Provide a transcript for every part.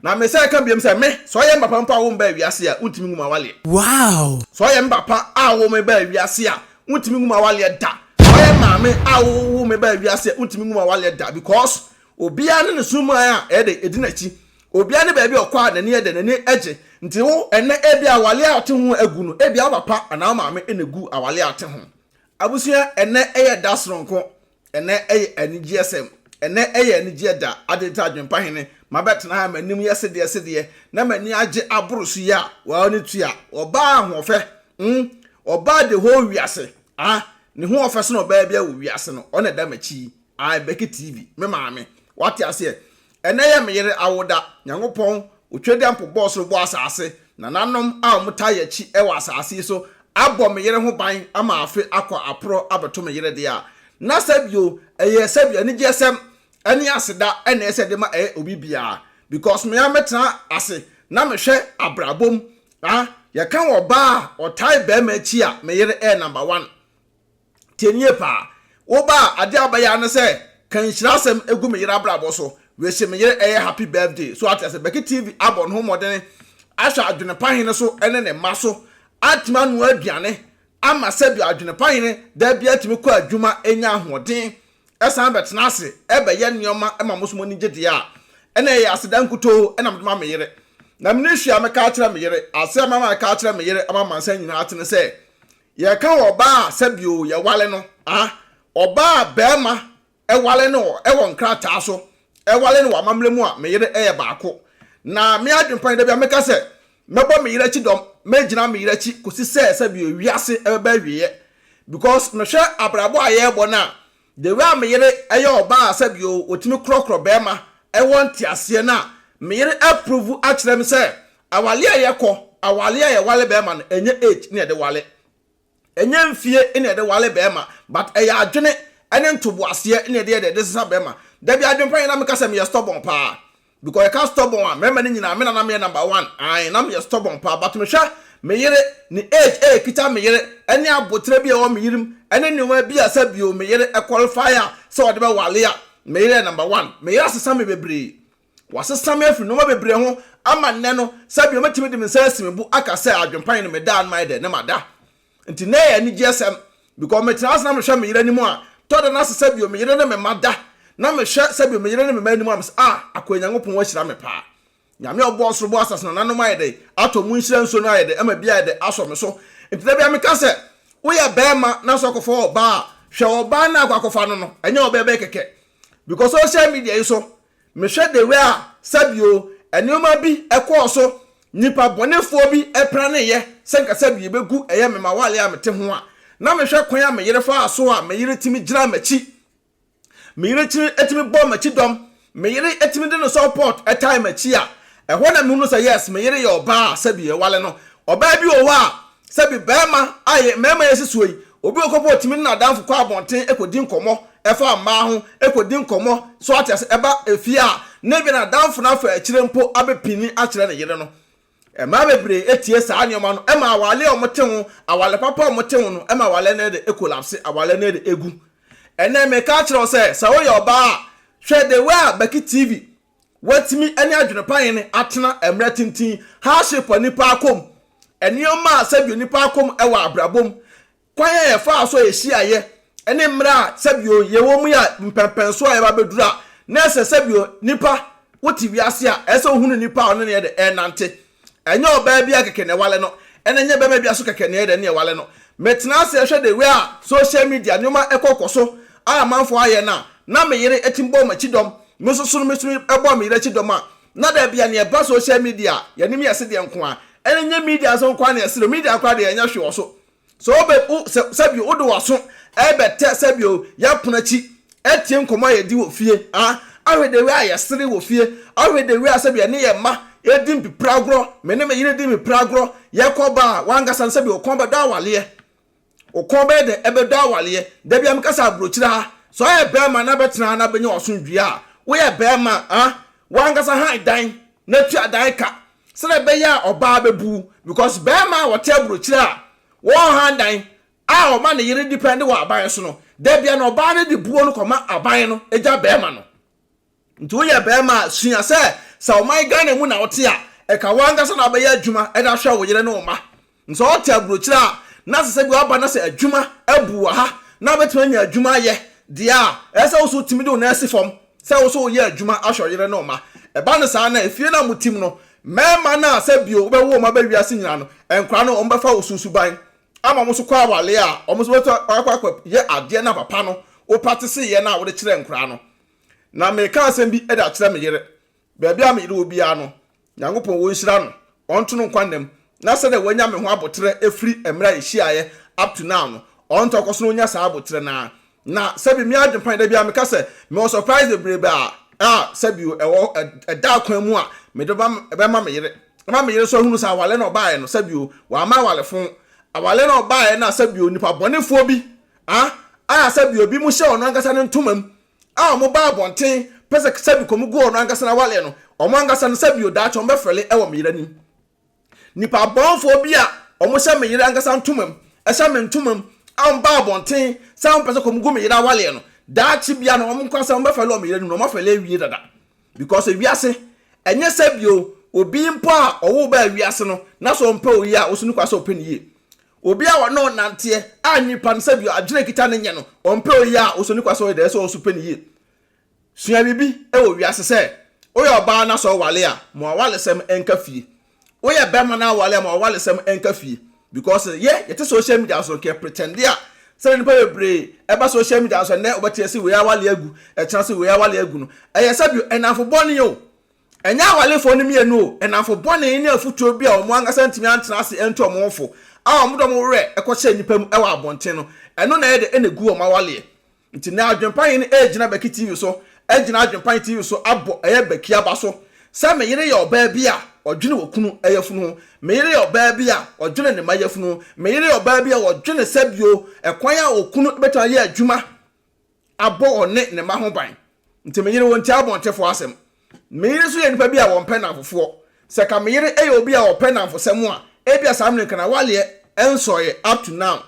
Na me sɛ ka biom sɛ me, sɛ ɔyɛ me papa mpo a wo mba wiase a, wontumi ngu m'awaleɛ. Wow! Sɛ ɔyɛ me papa a wo me baa wiase a, wontumi ngu m'awaleɛ da. Sɛ ɔyɛ maame a wo wo me baa wiase a, wontumi ngu m'awaleɛ da because obiara ne ne suman a ɛyɛ dɛ ɛdi n'akyi. Obiara ne baabi a ɔkɔ a n'ani yɛ dɛ, n'ani gye. Nti wo ɛnnɛ ebia awaleɛ a ɔte ho agu no, ebia wo papa anaa wo maame na egu awaleɛ a ɔte ho. Abusua, ɛnnɛ yɛ da soronko. Ɛnnɛ yɛ anigyeɛsɛm. Ɛnnɛ yɛ anigyeɛ da. Adɛn nti Adwempa Hene, mabɛtena ha, m'anim yɛ sedeɛ sedeɛ, na m'ani agye aboro so yi a, waa ne tua. Ɔbaa ahoɔfɛ, mm, ɔbaa the whole wiase, ah, ne ho ɔfɛ sene ɔbaa biara wɔ wiase no, ɔna ɛda m'akyi yi, ah, Becky TV, me maame. Wate aseɛ? Ɛnnɛ yɛ me yere awoda. Nyankopɔn, Otwedeampo bɔɔ soro bɔɔ asase. Nananom a wɔtaa yɛn akyi wɔ asase yi so abɔ me yere ho ban ama afe akɔ aporɔ abɛto me yere deɛ a, na sɛ bio, ɛyɛ sɛ bio anigyeɛsɛm ne aseda na ɛsɛ sɛ yɛde ma ɛyɛ obi biara because me ara mɛtena ase na mehwɛ abrabɔ mu ah, yɛka wɔ ɔbaa a ɔtae barima akyi a, me yere ɛyɛ number one. Tie nie paa. Wo ba a, adeɛ a wobɛyɛ ara ne sɛ, ka nhyira asɛm gu me yere abrabɔ so. Wish me yere ɛyɛ happy birthday. So ate ase? Becky TV abɔ ne ho mmɔden ahwɛ adwene pa hene so ne ne mma so atumi anoa aduane ama sɛbi adwene pa hene da biara tumi kɔ adwuma nya ahoɔden san bɛtena ase bɛyɛ nneɛma ma mo so mo ani gye deɛ a, ɛna ɛyɛ aseda nkutoo na mede ma me yere. Na mene hwee a mɛka akyerɛ me yere, asɛm a mɛka akyerɛ me yere ama amansan nyinaa ate ne sɛ, Yɛka ɔbaa a sɛbio yɛwale no a, ɔbaa a barima wale no wɔ nkrataa so, wale no wɔ amammerɛ mu a, me yere yɛ baako. Na me adwempa ne da bi a meka sɛ, mɛbɔ me yere akyi dɔm, mɛgyina me yere akyi kɔsi sɛ sɛbio wiase bɛba awieɛ. Because mehwɛ abrabɔ a yɛrebɔ no a, The way a me yere yɛ ɔbaa a sɛbio ɔtumi korɔkorɔ bɛɛma wɔ nteaseɛ no a me yere approve akyerɛ me sɛ awaleɛ a yɛkɔ, awaleɛ a yɛwale bɛɛma no ɛnyɛ age na yɛde wale, ɛnyɛ mfie na yɛde wale bɛɛma but ɛyɛ adwene ne ntoboaseɛ na yɛde yɛ dɛ de sesa bɛɛma. Dabi adwempa yɛ na meka sɛ meyɛ stubborn paa. Because yɛka stubborn a mmarima no nyinaa me na na meyɛ number one ae na meyɛ stubborn paa but mehwɛ me yere ne age a ɛkita me yere ɛne aboterɛ bi a ɛwɔ me yere mu ɛne nneɛma bi a sɛ bio me yere qualify a sɛ ɔde bɛwale a me yere yɛ number one. Me yere asesa me bebree, wasesa me afiri nneɛma bebree ho ama nnɛ no sɛ bio mɛtumi de me nsa asi me bo aka sɛ adwempa no meda a no mayɛ dɛ ne mada. Nti na ɛyɛ anigyeɛsɛm because metena ase na mehwɛ me yere anim a, tɔ da no ase sɛ bio me yere ne me mma da na mehwɛ sɛ bio me yere ne me mma anim a, mesɛ ah akoa Nyankopɔn wahyira me paa. Nyame a ɔbɔɔ soro bɔɔ asase nananom ayɛ dɛn atɔ mu nhyira nsuo no ayɛ dɛn ama bi ayɛ dɛn asɔ me so. Nti da biara meka sɛ woyɛ bɛɛma na sɛ ɔkɔfa ɔbaa a, hwɛ ɔbaa no a akɔ akɔfa no no, ɛnyɛ ɔbaa bɛyɛ kɛkɛ because social media yi so Mehwɛ the way a sɛbio nneɛma bi kɔɔ so, nnipa bɔnefoɔ bi praneeɛ sɛ nka sɛbio yɛbɛgu ɛyɛ me m'awaleɛ a mete ho a, na mehwɛ kwan a me yere faa so a me yere tumi gyinaa m'akyi, me yere tumi bɔɔ m'akyi dɔm, me yere tumi de ne support tae m'akyi a, ɛhɔ na mehunu sɛ yes, me yere yɛ ɔbaa a sɛbio yɛwale no. Ɔbaa bi wɔ hɔ a Sɛbi barima a yɛ mmarima yɛ si soɔ yi, obi wɔ hɔ mpo a ɔtumi ne n'adamfo kɔ abɔnten kɔdi nkɔmmɔ fa mmaa ho, kɔdi nkɔmmɔ, so ate ase, ɛba efie a, na ebia n'adamfo no afa akyire mpo abɛpini akyerɛ ne yere no. Mmaa bebree tie saa nneɛma no, ɛma awale a wɔte ho, awale papa a wɔte ho no, ɛma awale no de kolapse, awale no de egu. Ɛnnɛ meka akyerɛ wo sɛ, sɛ woyɛ ɔbaa a, hwɛ the way a Becky TV Watumi ne adwene pa hene atena mmerɛ tenten, hardship a nnipa akɔ mu, nneɛma a sɛdeɛ nnipa akɔ mu wɔ abrabɔ mu, kwan a yɛfaa so a yɛhyiaeɛ, ne mmerɛ a sɛdeɛ yɛwɔ mu yi a mpɛnpɛnsoɔ a yɛba abɛduru a, na ɛsɛ sɛdeɛ nnipa, wote wiase a, ɛsɛ sɛ wohunu nnipa a ɔne no yɛ dɛ ɛrenante. Ɛnyɛ ɔbaa biara kɛkɛ na ɛwale no, ɛna ɛnyɛ barima biara nso kɛkɛ na ɛyɛ dɛ na ɛwale no. Metena ase hwɛ the way a social media nneɛma kɔ kɔ so a amanfoɔ ayɛ no a, na me yere tumi bɔ m'akyi dɔm, me nso so no metumi bɔ me yere akyi dɔm a, na da bi a nea ɛba social media a, yɛne me yɛse deɛ nko ara. Ɛna ɛnyɛ media nso nko ara na yɛsere, media koraa deɛ yɛnyɛ hwee wɔ so. Sɛ wobɛ wo sɛ sɛbio wode w'aso ɛbɛtɛ sɛbio yɛpono akyi atie nkɔmmɔ a yɛdi wɔ fie ah ahwɛ the way a yɛsere wɔ fie ahwɛ the way a sɛbio yɛne yɛn mma yɛdi mpipira agorɔ me ne me yere di mpipira agorɔ yɛkɔ ba a w'ankasa no sɛbio wo kɔn bɛdɔ awaleɛ wo kɔn bɛyɛ dɛ ɛbɛdɔ awaleɛ da bi a meka sɛ aburokyire ha sɛ ɔyɛ bɛrima na bɛtena ha na bɛnya w'asomdwie a woyɛ bɛrima ah w'ankasa han dan na tua dan ka sɛdeɛ ɛbɛyɛ a ɔbaa bɛbu wo because barima a ɔte aburokyire a wɔnhan dan a ɔma ne yere depend wɔ aban so no da bia na ɔbaa no de buo no kɔma aban no gya barima no. Nti woyɛ barima a sua sɛ sɛ ɔman Ghana mu na wote a, ɛka wo ankasa na wobɛyɛ adwuma de ahwɛ wo yere ne wo mma. Sɛ ɔte aburokyire a, na sɛ sɛbi waba na sɛ adwuma abu wɔ ha na wobɛtumi anya adwuma ayɛ deɛ a, ɛsɛ sɛ wo nso wotumi de wo nan si fam sɛ wo nso woyɛ adwuma ahwɛ wo yere ne wo mma. Ɛba no saa no a, efie no a motim no, mmarima no a sɛ bio wobɛwo wɔn aba wiase nyinaa no, nkwadaa no wɔbɛfa wo su suban ama wɔn nso kɔ awale a, wɔn nso bɛtɔ akɔ akɔyɛ adeɛ no a papa no wo prateseeɛ no a wode kyerɛɛ nkwadaa no. Na mereka asɛm bi de akyerɛ me yere. Baabi a me yere wɔ biara no, Nyankopɔn ɔnhyira no, ɔnto no nkwa nna mu, na sɛdeɛ wanya me ho aboterɛ ɛfiri mmerɛ a yɛhyiaeɛ up to now no, ɔntɔ kɔ so na ɔnya saa aboterɛ no ara. Na sɛbi me adwempa da biara meka sɛ, mewɔ surprise bebrebe a a sɛbi o ɛwɔ ɛda akwan mu a mede bɛma me yere. Ɛma me yere nso ahunu sɛ awale na ɔbaeɛ no, sɛbi o, wamma awalefo. Awale na ɔbaeɛ no a sɛbi o, nipa bɔnefoɔ bi a a sɛbi o, ebinom hyɛ ɔno ankasa ne ntoma mu a wɔn ba abɔnten pɛ sɛ sɛbi kɔm gu ɔno ankasa n'awaleɛ no, wɔn ankasa no sɛbi o daakye wɔn bɛfɛle wɔ me yere anim. Nipa bɔnfoɔ bi a wɔn hyɛ me yere ankasa ntoma mu, ɛhyɛ me ntoma mu a wɔn ba abɔnten sɛ wɔn pɛ sɛ kɔm gu me yere awaleɛ no, daakye bia no wɔn nko sɛ wɔn bɛfɛle wɔ me yere anim na wɔn afɛle awie dada. Because ewiase, ɛnyɛ sɛbi o, obi mpo a ɔwo baa wiase no, na sɛ ɔmpɛ oyi a, wo so ne kwa sɛ ɔpɛ ne yie. Obi a ɔne wo nanteɛ a nyimpa no sɛbi adwen a ekita no nnyɛ no, ɔmmpɛ oyi a osɔ no kwa sɛ ɔyɛ dɛ, sɛ ɔso pɛ no yie. Sua biribi wɔ wiase sɛ, woyɛ ɔbaa na sɛ ɔwale a, ma w'awalesɛm nka fie. Woyɛ bɛrima na awale a, ma w'awalesɛm nka fie. Because yɛ, yɛte social media so no, nka yɛ pretende a, sɛdeɛ nnipa bebree ɛba social media so ɛnnɛ wobɛte ɛse wei awale agu, ɛkyena se wei awale agu no, ɛyɛ sɛbi nnamfo bɔne o. Ɛnyɛ awarefoɔ no mmienu o, nnamfo bɔne ne afotuo bi a wɔn ankasa antumi antena ase antu wɔn ho fo a wɔde wɔn werɛ kɔhyɛɛ nnipa mu wɔ abɔnten no, ɛno na ɛyɛ dɛ na ɛgu wɔn awareɛ. Nti nnɛ Adwempa Hene regyina Bɛki TV so agyina Adwempa Hene TV so abɔ ɛyɛ Bɛki aba so sɛ me yere yɛ ɔbaa bi a ɔdwene okunu yafunu ho, me yere yɛ ɔbaa bi a ɔdwene ne mma yafunu ho, me yere yɛ ɔbaa bi a ɔdwene sɛbio ɛkwan a okunu bɛtumi ayɛ adwuma abɔ ɔne ne mma ho ban. Nti me yere wɔntie abɔntefoɔ asɛm. Me yere nso yɛ nipa bi a wɔmpɛ nnamfofoɔ. Sɛ ka me yere yɛ obi a ɔpɛ nnamfosɛm a, ebia saa mmerɛ nka n'awaleɛ nsɔeɛ up to now.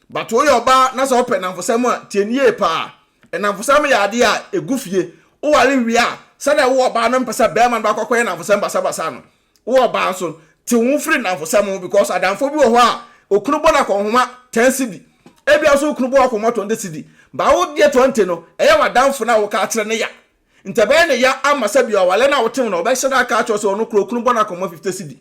But woyɛ ɔbaa na sɛ wopɛ nnamfosɛm a, tie no yie paa. Nnamfosɛm yɛ adeɛ a ɛgu fie. Woware wie a, sɛdeɛ wo ɔbaa no mpɛ sɛ barima no bɛkɔ akɔyɛ nnamfosɛm basabasa no, Wo ɔbaa nso, te wo ho firi nnamfosɛm ho because adamfo bi wɔ hɔ a, okunu bɔ no akɔnhoma ten cedi. Ebia nso wo kunu bɔ wo akɔnhoma 20 cedi. But wo deɛ 20 no, ɛyɛ w'adamfo no a woka akyerɛ no ya. Nti ɛbɛyɛ no ya ama sɛ bio awale no a wote ho no, ɔbɛhyɛ da aka akyerɛ wo sɛ ɔno koraa okunu bɔ no akɔnhoma 50 cedi.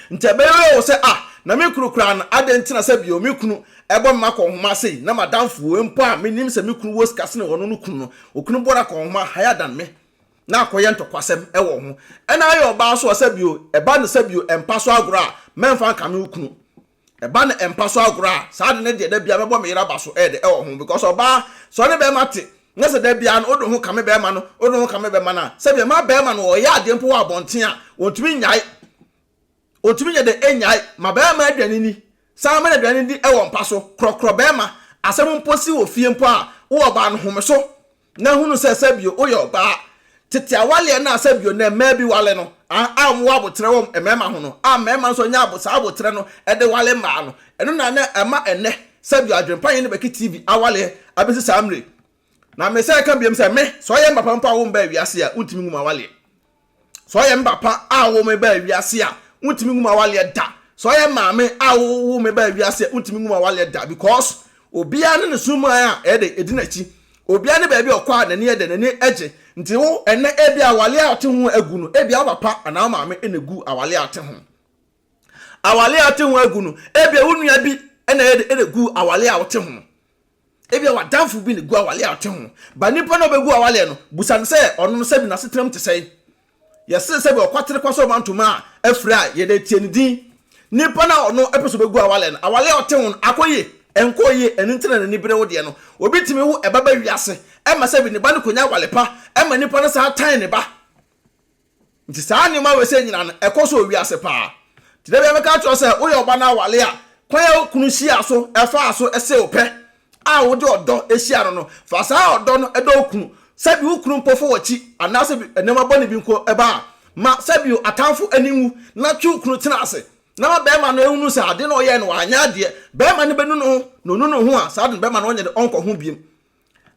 Nti ɛbɛyɛ wo sɛ ah, na me kunu koraa no, adɛn nti na sɛ bio me kunu bɔ me akɔnhoma sei na m'adamfo wei mpo a menim sɛ me kunu wɔ sika sene ɔno no kunu no, okunu bɔ no akɔnhoma higher than me. na akɔyɛ ntɔkwasɛm wɔ ho. Ɛna ayɛ ɔbaa nso a sɛbio ɛba no sɛbio mpa so agorɔ a, mɛmfa nkame wo kunu. Ɛba no mpa so agorɔ a, saa ade no deɛ da biara mɛbɔ me yere aba so ɛyɛ dɛ ɛwɔ ho because ɔbaa sɛ ɔne bɛrima te na sɛ da biara no wode ho kame bɛrima no, wode ho kame bɛrima no a, sɛbio ɛma bɛrima no ɔyɛ adeɛ mpo wɔ abɔnten a, ɔntumi nnyae. Ɔtumi nyɛ dɛ nnyae ma barima aduane nni, san ma no aduane di wɔ mpa so, korɔkorɔ barima, asɛm mpo si wɔ fie mpo a, wo ɔbaa no home so na hunu sɛ sɛbio woyɛ ɔbaa. Tete awaleɛ no a sɛbio nnɛ mmaa bi wale no a a wɔwɔ aboterɛ wɔ mmarima ho no a mmarima nso nya abo saa aboterɛ no de wale mmaa no, ɛno na na ɛma ɛnnɛ sɛbio adwempa yɛne bɛke TV awaleɛ abɛsi saa mmerɛ yi. Na mesan ka biom sɛ me, sɛ ɔyɛ me papa mpo a wombaa wiase a, wontumi ngu m'awaleɛ. Sɛ ɔyɛ me papa a ɔwoo me baa wiase a, wontumi ngu m'awaleɛ da. Sɛ ɔyɛ maame a ɔwoo me baa wiase a, wontumi ngu m'awaleɛ da because obiara ne ne suman a ɛyɛ dɛ ɛdi n'akyi. Obiara ne baabi a ɔkɔ a n'ani yɛ dɛ, n'ani gye. Nti wo ɛnnɛ ebia awaleɛ a ɔte ho agu no, ebia wo papa anaa wo maame na egu awaleɛ a ɔte ho. Awaleɛ a ɔte ho agu no, ebia wo nua bi na ɛyɛ dɛ ɛna egu awaleɛ a ɔte ho. Ebia w'adamfo bi na egu awale a ɔte ho. Ba nipa no a obegu awale no, bisa no sɛ ɔno no sɛbi n'asetenam te sɛn. Yɛse sɛbi ɔkwatere kwa sɛ ɔma ntoma a afiri a, yɛde tie ne din. Nipa no a ɔno pɛ sɛ obegu awale no, awale a ɔte ho no, akɔ yie? Ɛnkɔɔ yie, ɛno nti na n'ani bere wo deɛ no. Obi tumi wo ɛba ba wiase, ɛma sɛbi ne ba no konya awale pa, ɛma nipa no san tan ne ba. Nti saa nneɛma wei sɛ nyina no ɛkɔ so wɔ wiase paa. Nti da biara mɛka akyerɛ wo sɛ woyɛ ɔba na awale a, kwan a wo kunu hyia so ɛfaa so ɛsee wo pɛ a wode ɔdɔ hyia no no, fa saa ɔdɔ no dɔ wo kunu. Sɛbi wo kunu mpo fa w'akyi anaa sɛbi nneɛma bɔne bi nko ba a, ma sɛbi atamfo ani nwu na twe wo kunu tena ase na ma bɛrima no nhunu sɛ ade no ɔyɛɛ no wanyɛ adeɛ. Bɛrima no bɛnu ne ho na ɔnu ne ho a, saa ade no bɛrima no ɔnyɛ de ɔnkɔ ho biom.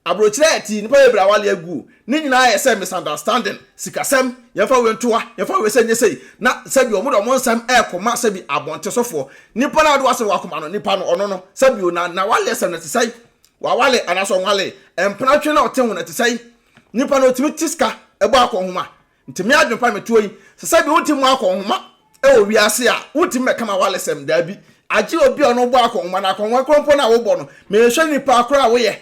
Aburokyire a ɛte yi, nnipa bebree awale agu o. Ne nyinaa yɛ sɛ misunderstanding, sikasɛm, yɛmfa wei nto ha, yɛmfa wei sɛ nyɛ sei, na sɛbi wɔn de wɔn nsɛm ɛrekɔma sɛbi abɔntesofoɔ. Nipa no a wode w'asɛm wɔ akoma no, nipa no, ɔno no, sɛbi o, na n'awaleɛ sɛm no ɛte sɛn? Wawale anaasɛ ɔnwalee? Mpenatwe no a ɔte ho no ɛte sɛn? Nipa no ɔtumi te sika bɔ akɔnhoma? Nti me adwene pa metoɔ yi, sɛ sɛbi wontumi mmɔ akɔnhoma wɔ wiase a, wontumi mmɛka m'awalesɛm, daabi. Agye obi a ɔno bɔ akɔnhoma, na akɔnhoma korɔ mpo no a wobɔ no, mehwɛ nipa korɔ a woyɛ.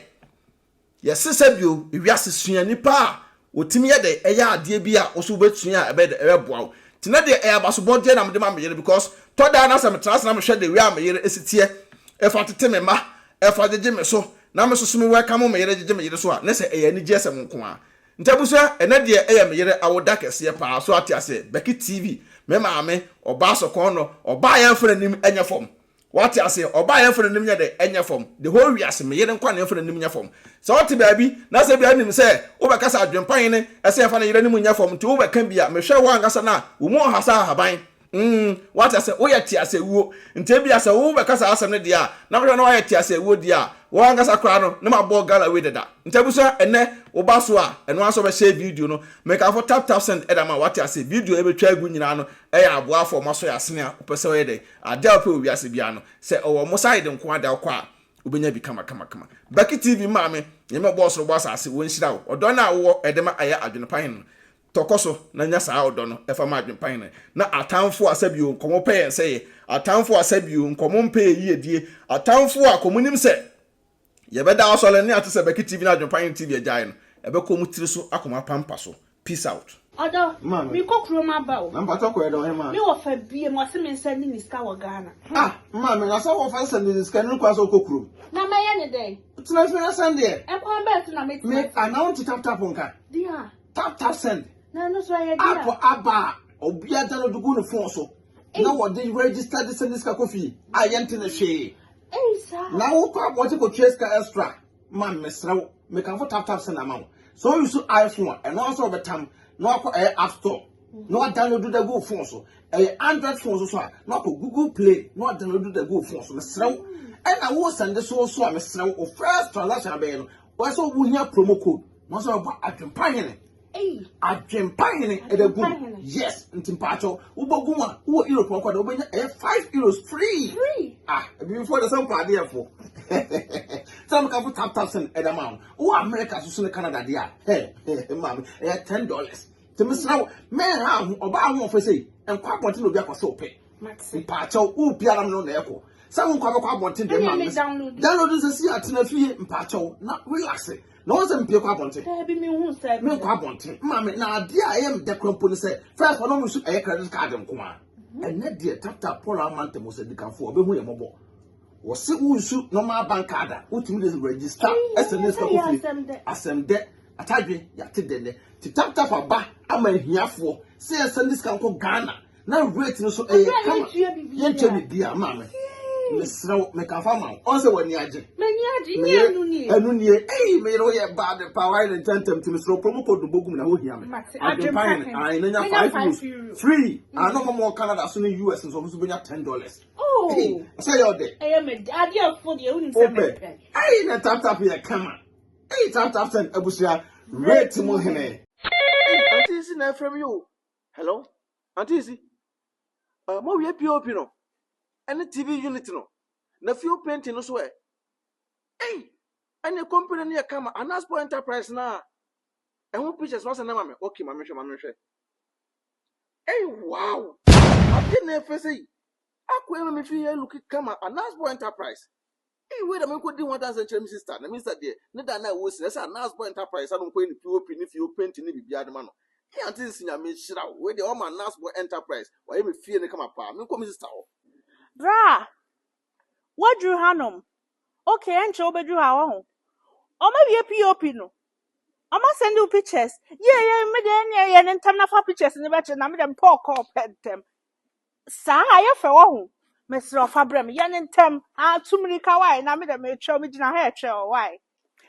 Yɛse sɛ bio, wiase sua nipa a ɔtumi yɛ dɛ ɛyɛ adeɛ bi a wo so wobɛsua a ɛbɛyɛ dɛ ɛbɛboa wo. Nti na deɛ ɛyɛ abasobɔdeɛ na mede ma me yere because tɔ daa na sɛ metena ase na mehwɛ the way a me yere si teɛ ɛfa tete me mma, ɛfa gyegye me so, na me nso so me welcome me yere gyegye me yere so a, na sɛ ɛyɛ anigyeɛsɛm nko ara. Nti abusua, ɛnɛ deɛ ɛyɛ me yere awoda kɛseɛ paa, so ate aseɛ? Becky TV, me maame, ɔbaa sɔkɔɔnɔ, ɔbaa a yɛmfa n'anim nyɛ fam. Wate aseɛ? Ɔbaa a yɛmfa n'anim nyɛ dɛ? Ɛnyɛ fam. The whole wiase, me yere nko ara na yɛmfa n'anim nyɛ fam. Sɛ wote baabi, na sɛ ebia wonim sɛ wobɛka sɛ adwempa hene sɛ yɛmfa ne yere anim nyɛ fam nti wobɛka bi a, mehwɛ wo ankasa no a, wo mu ɔha sɛ ahaban. Mm, wate aseɛ? Woyɛ teaseawuo. Nti ebia sɛ wobɛka saa asɛm no deɛ a, na mehwɛ na woayɛ teaseawuo deɛ a, wo ankasa koraa no, na mabɔ gala wei dada. Nti abusua, ɛnnɛ, woba so a, ɛno ara sɛ wobɛhyɛ video no. Mekamfo tap tap send de ama wo, wate aseɛ? Video a yɛbɛtwa agu nyinaa no, ɛyɛ aboafoɔ a wɔasɔ yɛn asene a wopɛ sɛ woyɛ dɛn? Ade a wopɛ wɔ wiase biara no, sɛ ɔwɔ mo side nko ara de a wokɔ a, wobɛnya bi kama kama kama. Becky TV maame, Nyame ɔbɔɔ soro bɔɔ asase, wɔnhyira wo. Ɔdɔ no a wowɔ de ma ɛyɛ adwene pa hene no, tɔ kɔ so na nya saa ɔdɔ no fa ma adwene pa hene. Na atamfo a sɛbio nkɔmɔ pɛ yɛn sɛeɛ, atamfo a sɛbio nkɔmɔ mpɛ yɛn yiedie, atamfo a kɔmɔ nim sɛ yɛbɛda asɔre ne ate sɛ Becky TV ne Adwene Pa Hene TV agyae no, ɛbɛkɔ wɔn tiri so akɔ wɔn apampa so. Peace out. Ɔdɔ, Maame. mekɔ kurom aba o. Na mpakyɛ kɔ yɛ dɛ ɔhemaa. Me wɔfa biem, ɔse me nsa ni ne sika wɔ Ghana. Hmm. Ah, maame, na sɛ wɔfa sɛ ne sika no kwan sɛ wokɔ kurom. Na mɛyɛ ne dɛn? Tena fie na sɛn deɛ. Ɛkwan bɛn so na mɛtumi Me, anaa wonte tap tap nka. Deɛ. Tap tap send. Na ɛno so ɛyɛ deɛ. App aba a, obiara download gu ne phone so. Na wɔde register de send sika kɔ fie a yɛnte ne hwee. Ei saa. Na wokɔ abɔnten kɔtua sika extra. Ma mesrɛ wo, mekamfo tap tap send ama wo. Sɛ wo use iPhone a, ɛno ara sɛ wɔbɛtam na wakɔ ɛyɛ app store na wadownload da gu wo phone so. Ɛyɛ Android phone so so a, na wakɔ Google Play na wadownload da gu wo phone so. Mesrɛ wo. Ɛna wo send so so a, mesrɛ wo, wo first transaction abɛyɛ no, wɔyɛ sɛ wohia promo code na wɔsɛ wɔbɔ adwempa hene. Adwempa hene ɛda gu mu. Yes, nti mpaakyɛw wobɔ gu mu a wowɔ Europe ɔkɔ da wobɛnya ɛyɛ €5 free. Free. Ah, ebibifoɔ de sɛ mpɔ adeɛ fo. Sɛ mo kafo tap tap send ɛda ma wo. Wowɔ America so so ne Canada deɛ a, hɛ hɛ maame ɛyɛ $10. Nti mesrɛ wo mɛnha ho ɔbaa ho ɔfɛ sei nkɔ abɔnten na obi akɔ sɛ ɔpɛ. Mpaakyɛw wo biara no na ɛkɔ. Sɛ wo nkɔ abɛkɔ abɔnten deɛ maame. Download nsɛ si atena fie mpaakyɛw na relax. Na wɔn sɛ mpie kɔ abɔnten. Daabi mi hu sɛ. Mi nkɔ abɔnten. Maame na adeɛ a ɛyɛ mi dɛ kora mpo ne sɛ first ɔno nso ɛyɛ credit card nko ara. Mhm. Ɛnɛ deɛ tata Paul ama ntɛm sɛ dikanfo ɔbɛhu yɛ mɔbɔ. Wɔsi wo nsu normal bank card a wotumi de register ɛsɛ ne sika kɔ fie. Asɛm dɛ atadwe yate dɛ nɛ. Ti tap tap aba ama ahiafoɔ sɛ yɛsɛ ne sika nkɔ Ghana. Na rate no so ɛyɛ kama. Yɛntua biribiara maame. Mesrɛ wo mekafa ma wo. Ɔn sɛ w'ani agye. M'ani agye. Nyɛ ɛnu nie. Ɛnu nie. Ei me yere woyɛ bad paa wayɛ ne ntɛntɛm nti mesrɛ wo promo code no bɔ gu mu na ho hia me. Adwempa hene. Ae na nya €5 free. Ano ɔmo wɔ Canada so ne US nso ɔmo nso bɛnya $10. Oh. Sɛ yɛ ɔdɛ. Ɛyɛ me dɛ. Adeɛ fo deɛ wonim sɛ mepɛ. Ei na tap tap yɛ kama. Ei tap tap send abusua rate mu hene. Ei auntie si na ɛfrɛ me o. Hello, Auntie Isi. Uh, mo wie POP no, ɛne TV unit no, na fuel painting no so ɛ. Ei, ɛne company no yɛ kama, Anaspo Enterprise na ɛho pictures no asɛn ama me. Okay, ma mehwɛ, ma mehwɛ. Ei, wow! Ade na ɛfɛ sɛ yi. Akɔ ɛma me fi yɛ look kama, Anaspo Enterprise. Ei wei da menkɔ di ho adanse nkyerɛ me sister na me sister deɛ ne da no a ɛwɔ si na ɛsɛ Anasbo Enterprise ano nkɔyɛ ne POP ne fie painting ne biribiara de ma no. Ei Auntie Sisi Nyame nhyira wo wei deɛ wama Anasbo Enterprise wayɛ me fie no kama paa menkɔ me sister hɔ. Bra! Woaduru hanom? Okay, ɛnkyɛ wobɛduru ha wahu. Wɔawie POP no. Wɔasɛnde wo pictures. Yie yie me deɛ ɛnneɛ yɛ no ntɛm na fa pictures no bɛkyerɛ na me deɛ mepɛ ɔkɔɔ pɛ ntɛm. Saa ayɛ fɛ wahu. Mesrɛ wo fa brɛ me. Yɛ no ntɛm. Ah, tu mmirika wae na me deɛ meretwɛn wo. Megyina ha retwɛn wo wae.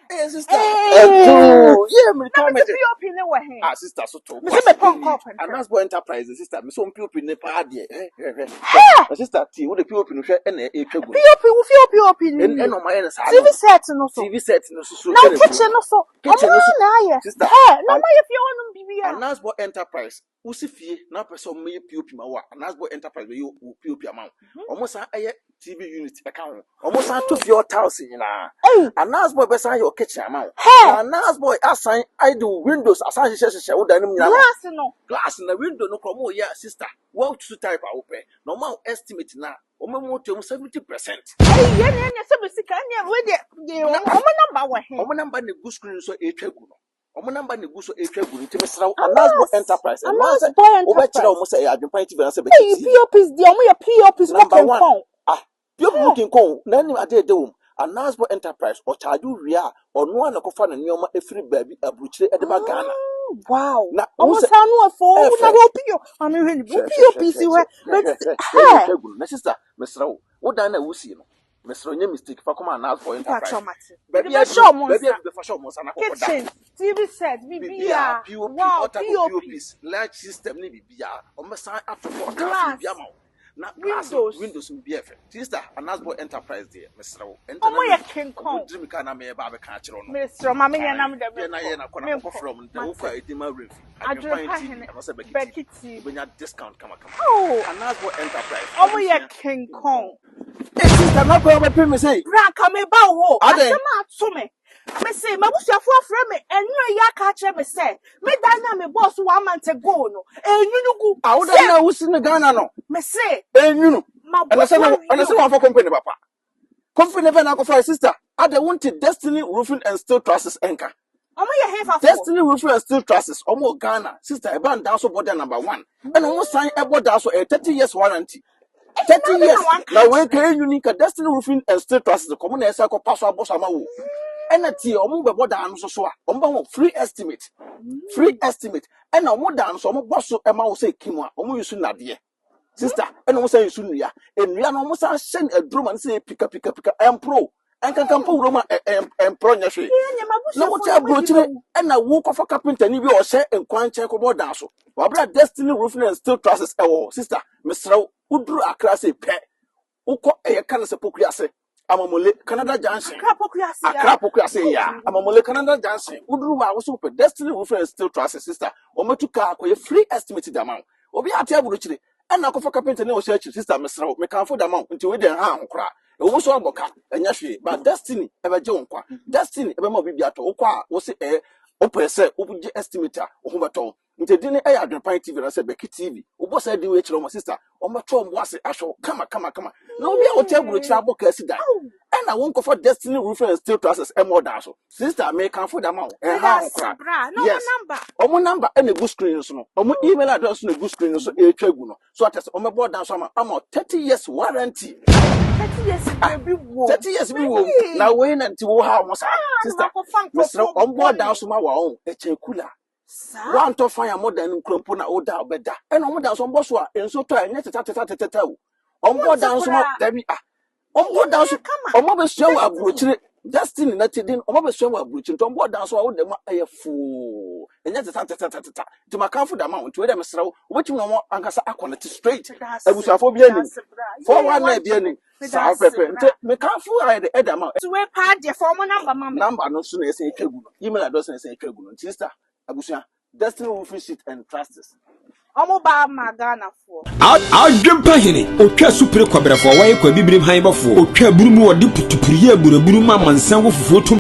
Hey, sister. Ɛto yɛ Na mirika mese mɛgye. POP ne wɔ he? Ah, sister so to Mese mepɔ nkɔɔp ntɛm. Anasbo Enterprise sister me so POP ne paa deɛ. Eh, hwɛ hwɛ. Hɛ! Na sister ti wo de POP no hwɛ ɛna ɛtwa gu no. POP wo fie POP no Ɛn nie. ɛna ɔmo ayɛ no saa TV no. set no so. TV set no so so Na wo ɛna gu. kitchen no so. Ɔmo Kitchen no so. na ayɛ. Sister. Hɛ! Na ɔmo ayɛ fie hɔnom biribiara. Anasbo Enterprise wosi fie na pɛ sɛ ɔmo yɛ POP ma wo a Anasbo Enterprise bɛyɛ wo POP ama wo. Ɔmo san ɛyɛ TV unit ɛka ho. Ɔmo san to fie hɔ tiles nyinaa. Ei! Anasbo bɛsan ayɛ wo kitchen ama wo. Hɛ! Na Anasbo asan ayɛ de wo windows asan hyehyɛ hyehyɛ wo dan no mu nyinaa ama wo. Glass no. Glass na window no kɔ ɔmo yɛ sister wɔtutu type a wopɛ na ɔmo a estimate na ɔmo mu otua mu 70%. Ei, yɛne ɛne sɛ me sika ɛne wei deɛ deɛ Na ɔmo namba wɔ he? ɔmo number na egu screen so etwa gu no. Ɔmo number na egu so etwa gu no nti mesrɛ wo Anasbo Anas Enterprise ɛno ara Anas sɛ Boy wobɛkyerɛ Enterprise. ɔmo sɛ ɛyɛ Adwempa TV anaasɛ Bɛkyi Ei, TV. POPs deɛ ɔmo yɛ POPs mo Number one kenkɔn. ah POP mu Hɛ! kenkɔn na anim ade ɛda wɔm Anasbo Enterprise ɔkyaagye wo wie a ɔno a na kɔfa ne nneɛma efiri baabi aburukyire ɛde ba Ghana. Wow. Na wo Ɔmo sɛ sa ano ɛfo na ɛfɛ. wo PO maame hwɛ ne bi wo Hwɛ hwɛ POP hwɛ si hwɛ hɔ hwɛ but hwɛ hwɛ hwɛ hɛ etwa gu no na sister mesrɛ wo wo dan na wusie no mesrɛ wo nyɛ mistake fa kɔma Anasbo Enterprise. Mpakyɛw mate. Mede Baabi bɛhyɛ aduru ɔmo baabi nsa. aduru bɛfa hyɛ ɔmo nsa na kɔkɔ da. Kitchen, TV set, Biribiara biribiara. POP Wow, all type of POP. POPs light system ne biribiara ɔmo bɛsan ato hɔ tiles Glass, biribiara ma wo na glass no windows. windows no bi ɛfɛ sister Anasbo Enterprise deɛ mesrɛ wo ɛnta Ɔmo na yɛ me kenkɔn. ɔmo diri mi kaa na meyɛ ba abɛka akyerɛ wo no. Mesrɛ ma menyɛ na mede Yɛ na menkɔ. yɛ na kɔ na kɔkɔ Menkɔ. frɛ ɔmo na wokɔ Mate. a ɛdi ma werɛ fi Adwempa Adwempa TV Hene, anaasɛ Bɛkyi TV Bɛkyi TV. wobɛnya discount kamakama. Oh, Anasbo Enterprise ɔmo yɛ abusua kenkɔn. Hey sister na kɔ ɔbɛpem me sɛ Bra nka meba wo hɔ. adɛn Asɛm a ato me. Mese m'abusuafo afrɛ me ɛnura yi aka akyerɛ me sɛ me dan na me bɔɔ so 1 month ago no enwunu gu. A wodan na wosi no Ghana no Mese enwunu ɛna mabɔ sɛ so na ɛna awie sɛ o. wɔamfa company papa company bɛn na akɔfa sister adɛn wonte Destiny Roofing and Steel Trusses ɛnka Ɔmo yɛ hefafoɔ. Destiny Roofing and Steel Trusses ɔmo wɔ Ghana sister ɛba ndan so bɔ number one ɛna ɔmo san ɛbɔ dan so ɛyɛ 30 years warranty. 30 Na years na wanka na wei akyerɛ ka me. enwuni ka Destiny Roofing and Steel Trusses kɔmo na ɛsɛ akɔpa so abɔ so ama wo ɛna tie ɔmo bɛbɔ dan no so so a ɔmo bɛ wɔ free estimate free estimate ɛna ɔmo dan no so ɔmo bɔ so ɛma wo sɛ kim a ɔmo yi so nnadeɛ sister ɛna ɔmo san yi so nnua nnua no ɔmo san hyɛ no aduro ma no sɛ pika pika pika ɛmporo ɛnkankan mpo wuro ma ɛ ɛ ɛmporo nyɛ hwee Yɛ nyɛ na m'abusuafo wote na ɔmo adi aburokyire bɛwu. ɛna wo kɔfa carpenter ni bi a ɔhyɛ nkwankyɛn kɔbɔ dan so wabra Destiny Roofing and Steel Trusses ɛwɔ hɔ sister mesrɛ wo woduru Accra sɛ pɛ wokɔ ɛyɛ ka no sɛ Pokuase Amamole Canada Junction. Accra Pokuase ya. Accra Pokuase ya Amamole Canada Junction woduru hɔ a woso wopɛ Destiny Roofing and Steel Trusses sister wɔmɛtu kaa akɔyɛ free estimate dama wo obi ate aburokyire ɛna akɔfa carpenter ne ɔhyɛ akyiri sister mesrɛ wo mekamfo dama wo nti wei deɛ nha ho koraa ɛwɔ mu so abɔ ka ɛnyɛ hwee but Destiny ɛbɛgye wo nkwa Destiny ɛbɛma obi bi atɔ wokɔ a wo se ɛɛ wopɛ sɛ wogye estimate a wo ho bɛtɔ wo nti din no ɛyɛ Adwenpan TV na sɛ Bɛki TV wobɔ saa din wei kyerɛ wɔn sister wɔn bɛtɔ wɔn bo ase ahwɛ wo kama kama kama na obi a wote aburokyire abɔ kaa si dan ɛna wɔn nkɔfa Destiny Roofing and Steel Trusses ɛmɔ dan so sister mekamfo dama wo ɛha ho Meda koraa. bra. Na ɔmo Yes. number. Ɔmo number ɛna egu screen no so no ɔmo email address no egu screen no so ɛretwa gu no so atɛ sɛ ɔmo bɔ dan so ama 30 years warranty. 30 years Ah, bi wɔ. 30 years bi wɔ mu na wei na nti wo ha ɔmo saa sister Wakɔfa mesrɛ nkurɔfoɔ ɔmo bɔ dan bɔne. so ma wa ɔn ɛkyɛn kula. Saa. Wantɔ fan a mo dan no nkura mpo na woda a wobɛda ɛna ɔmo dan so ɔmo bɔ so a nsuo tɔ a ɛnyɛ teta teta teta o ɔmo bɔ Wonte dan so ma koraa. dabi ah ɔmo bɔ dan so Kama. ɔmo abɛsua wɔ Destiny. aburokyire Destiny na ti din ɔmo abɛsua wɔ aburokyire nti ɔmo bɔ dan so a woda mu a ɛyɛ foo ɛnyɛ teta teta teta nti makamfo dama wo nti wei dɛ mesrɛ wo wobɛtumi na ɔmo ankasa akɔ ne straight Meda ase. abusuafoɔ bi Meda anim ase bra. 419 bi anim Meda saa ase pɛpɛ bra. nti mekamfo ayɛ de ɛda ma wo. Nti wei paa deɛ fa ɔmo number ma me. Number no so na ɛsɛ etwa gu no email address na ɛsɛ etwa gu no nti sister abusua Destiny Roofing Sheet and Trusses. Ɔmo ba ama Ghanafoɔ. Adwempa Hene otwa supere kɔbrɛfoɔ wɔyɛ kɔ abibirim han bɔfoɔ otwa aburu mu wɔde putupuru yɛ aburaburu ma amansan wɔ fufuo tom.